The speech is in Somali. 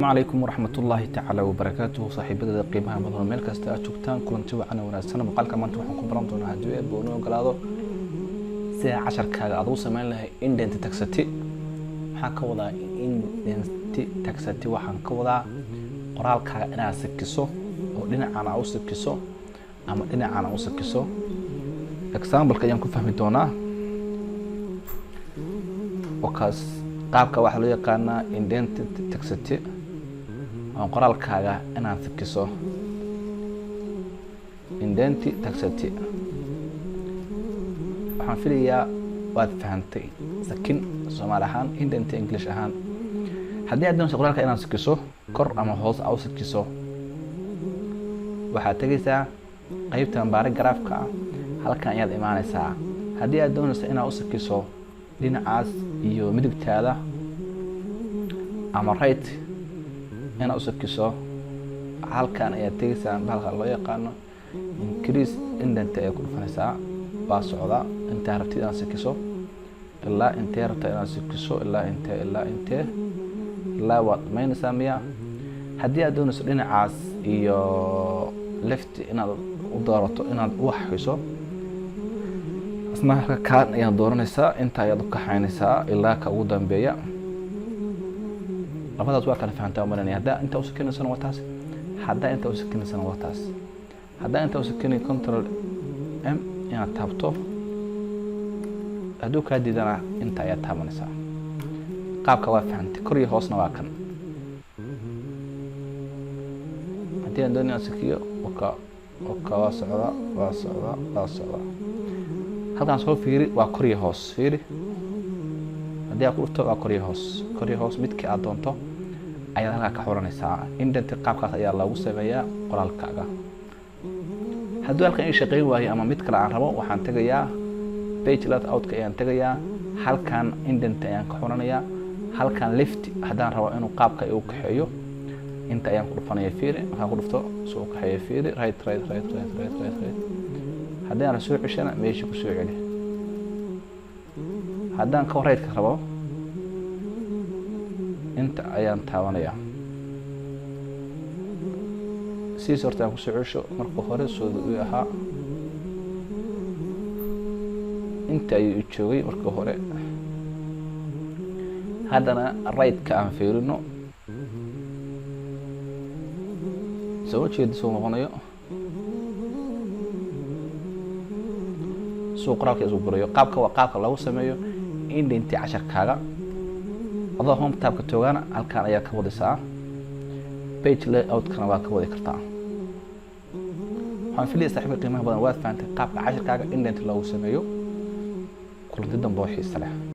Calaykum waraxmatullaahi tacaala wabarakaatuhu. Saaxiibadada qiimaha badan, meel kasta aad joogtaan, kulanti wacan wanaagsan. Muuqaalka maanta waxaan ku baran doonaa, haddii Eebbe uu ogolaado, sida casharkaaga aad ugu samayn lahay indent text. Maxaa ka wadaa indent text? Waxaan ka wadaa qoraalkaaga inaad sikiso oo dhinacan aa u sikiso ama dhinacan aa u sikiso. Exampleka ayaan ku fahmi doonaa. Wakaas qaabka waxaa loo yaqaanaa indent text, ama qoraalkaaga inaad sikiso, indent text. Waxaan filayaa waad fahantay sakin Soomaali ahaan, indent English ahaan. Haddii aad doonayso qoraalka inaad sikiso, kor ama hoos aa u sikiso, waxaad tegeysaa qeybtan paragraphka ah, halkan ayaad imaaneysaa. Haddii aad doonayso inaad u sikiso dhinacaas iyo midigtaada ama right inaad u sikiso, halkan ayaad tegeysaa. Bahalka loo yaqaano increase indent ayaad ku dhufanaysaa. Waa socda intaa rabtid inaad sikiso, ilaa intee rabta inaad sikiso, ilaa intee, ilaa intee, ilaa waad dhamaynaysaa miya. Haddii aad doonayso dhinacaas iyo left inaad u doorato, inaad u waxxiso, isna halka kaan ayaad dooranaysaa, inta ayaad u kaxaynaysaa ilaa ka ugu dambeeya. Labadaas waa kala fahantaa malanaya. Haddaa inta usikinaysana waa taas, haddaa inta usikinaysana waa taas. Haddaa inta usikinay, Control M inaad taabto. Hadduu kaa diidana, inta ayaad taabanaysaa. Qaabka waa fahantay. Kor iyo hoosna waa kan. Haddii aan doon inaan sikiyo, waka waka, waa socda, waa socda, waa socda. Halkaan soo fiiri, waa kor iyo hoos. Fiiri, haddii aad ku dhufto, waa kor iyo hoos, kor iyo hoos. Midkii aad doonto ayaad halkaa ka xuranaysaa. Indent qaabkaas ayaa loogu sameeyaa qoraalkaaga. Hadduu halkan ii shaqeyn waayo ama mid kale aan rabo, waxaan tegayaa page layoutka ayaan tegayaa. Halkan indent ayaan ka xuranayaa. Halkan left haddaan rabo inuu qaabka igu kaxeeyo, inta ayaan ku dhufanaya. Fiiri, markaan ku dhufto soo kaxeeyo. Fiiri, right, right, right, right, right, right, right. Haddii aan soo ceshana, meeshii ku soo celi. Haddaan ka right-ka rabo, inta ayaan taabanayaa. Sidiis horta aan kusoo cesho. Marka hore sooda uu ahaa, inta ayuu joogay marka hore. Haddana right-ka aan fiirino, soo jeeda soo noqonayo, suu qoraalka isu gurayo. Qaabka waa qaabka lagu sameeyo indenti casharkaaga. Adoo home tabka toogana, halkan ayaa ka wadaysaa, page layoutkana waa ka wadi kartaa. Waxaan filaya, saaxiibka qiimaha badan, waad fahantay qaabka casharkaaga indent loogu sameeyo. Kulanti dambe oo xiisa leh.